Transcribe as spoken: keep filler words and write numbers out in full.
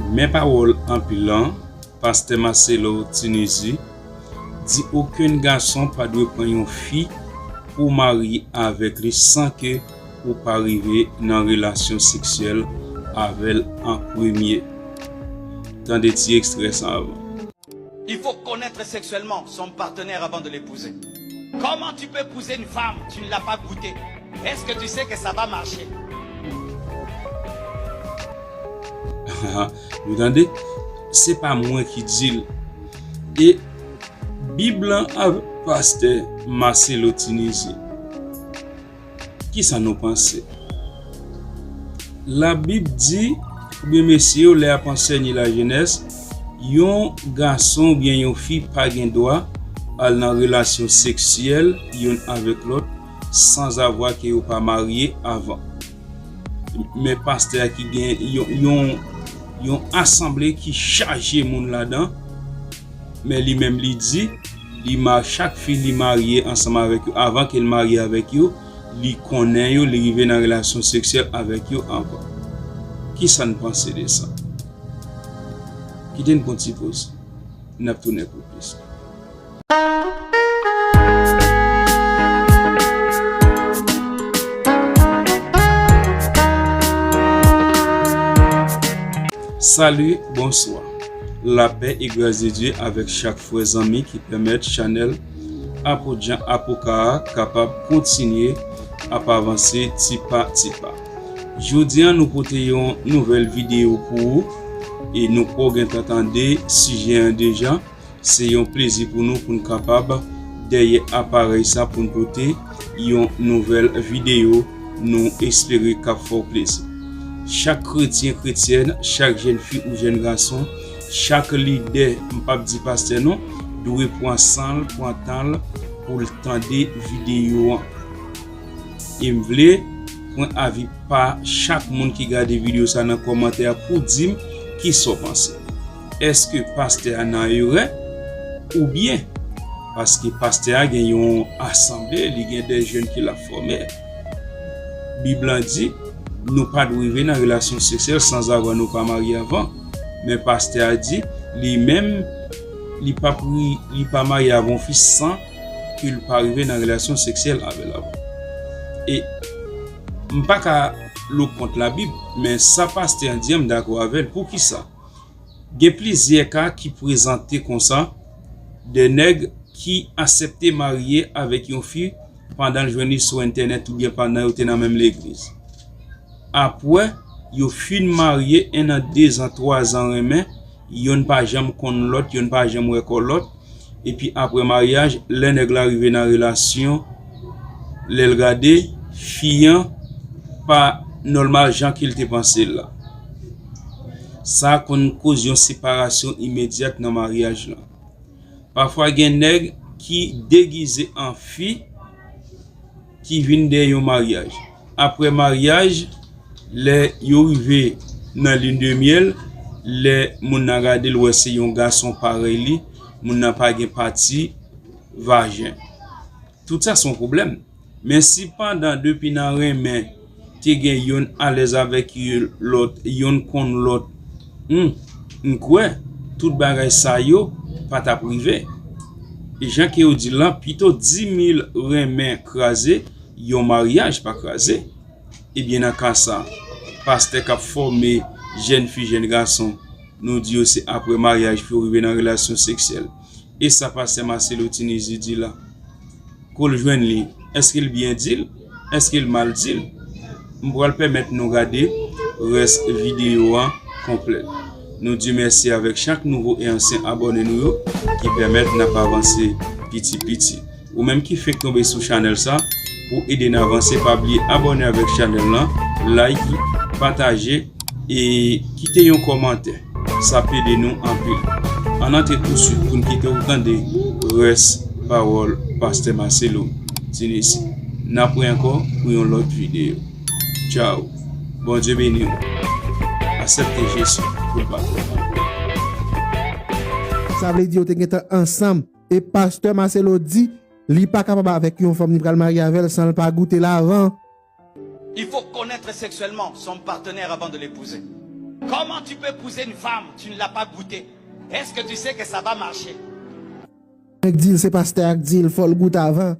Men pawòl anpil lan, Pastè Marcelo Tunizi di okenn gason pa dwe pran yon fi pou marye avèk li san ke ou pa rive nan relasyon seksyèl avè l an premye. Tande ti ekstrè sa avan. Il faut connaître sexuellement son partenaire avant de l'épouser. Comment tu peux épouser une femme, tu ne l'as pas goûtée? Est-ce que tu sais que ça va marcher? Nou tande, se pa mwen ki di l. E Bib lan avèk Pastè Marcelo Tunizi. Kisa nou panse? Labib di, oubyen mesye yo, lè y ap ansèye lajenès, yon gason oubyen yon fi pa gen dwa al nan relasyon seksyèl youn avèk lòt sanzavwa ke yo pa marye avan. Men pastè a ki gen yon, yon, yon asanble ki chaje moun ladan, men li menm li di, li ma, chak fi li marye ansanm avèk yo, avan ke l marye avèk yo, li konnen yo, li rive nan relasyon seksyèl avèk yo avan. Kisa n panse de sa? Kite n pran ti poz. N ap tounen pou plis. Salut, bonsoir. Lapè e gras de Dye avèk chak frè zanmi ki pèmèt chanèl Apot Jan Apoka a kapab kontinye ap avanse ti pa ti pa. Jodi a nou pote yon nouvèl videyo pou ou e nou kwè w gentan tande sijè an deja. Se yon plezi pou nou pou n kapab dèyè aparèy sa pou n pote yon nouvèl videyo. Nou espere k ap fè w plezi. Chak kretyen, kretyèn, chak jèn fi ou jèn gason, chak lidè, m p ap di pastè non, dwe pran san l, pran tan l pou l tande videyo an. E m vle pran avi pa chak moun ki gade videyo sa nan kòmantè a pou di m kisa w panse. Èske pastè a nan erè oubyen? Paske pastè a gen yon asanble, li gen de jèn ke l ap fòme. Bib lan di, nou pa dwe rive nan relasyon seksyèl sanzavwa nou pa marye avan. Men pastè a di, li menm, li pa pri, li pa marye avè yon fi san ke l pa rive nan relasyon seksyèl avè l avan. E m pa ka lou kont Labib, men sa pastè an di an, m dakò avè l. Poukisa? Gen plizyè ka ki prezante konsa, de nèg ki aksepte marye avèk yon fi pandan l jwenn li sou entènèt oubyen pandan yo te nan menm legliz. Apre, yo fin marye, en an, dezan, twazan renmen, yonn pa janm konn lòt, yonn pa janm wè kò lòt. Epi apre maryaj, lè nèg la rive nan relasyon, lè l gade, fi an pa nòmal jan ke l te panse l la. Sa konn koz yon separasyon imedyat nan maryaj lan. Pafwa gen nèg ki degize an fi ki vin dèyè yon maryaj. Apre maryaj, lè yo rive nan lune de miel, lè moun nan gade l wè se yon gason parèy li, moun nan pa gen pati vajen. Tout sa se yon pwoblèm. Men si pandan depi nan renmen te gen yonn alèz avèk lòt, yonn konn lòt, hmm, m kwè tout bagay sa yo pa t ap rive. E jan ke yo di l lan, pito dimil renmen kraze, yon maryaj pa kraze. Ebyen nan ka sa, pastè k ap fòme jèn fi, jèn gason, nou di yo se apre maryaj pou yo rive nan relasyon seksyèl. E sa pastè Marcelo Tunizi di la? Kou l jwenn li, èske l byen di l? Èske l mal di l? M pral pèmèt nou gade rès videyo an konplè. Nou di mèsi avèk chak nouvo e ansyen abòne nou yo ki pèmèt n ap avanse piti piti. Ou menm ki fenk tonbe sou chanèl sa, pou ede n avanse, pa bliye abòne avèk chanèl lan, like, pataje, e kite yon kòmantè. Sa ap ede nou anpil. Ann antre touswit pou n kite w tande rès pawòl pastè Marcelo Tunizi. N ap wè ankò pou yon lòt videyo. Tchao. Bondye beni w. Aksepte Jezi pou l patwon. Sa vle di yo te gentan ansanm. E pastè Marcelo di li pa kapab avèk yon fanm li pral marye avè l san l pa goute l avan. Il faut connaître sexuellement son partenaire avant de l'épouser. Comment tu peux épouser une femme, tu ne l'as pas goûtée? Est-ce que tu sais que ça va marcher? Nèg di l se pastè a k di l fò l goute avan.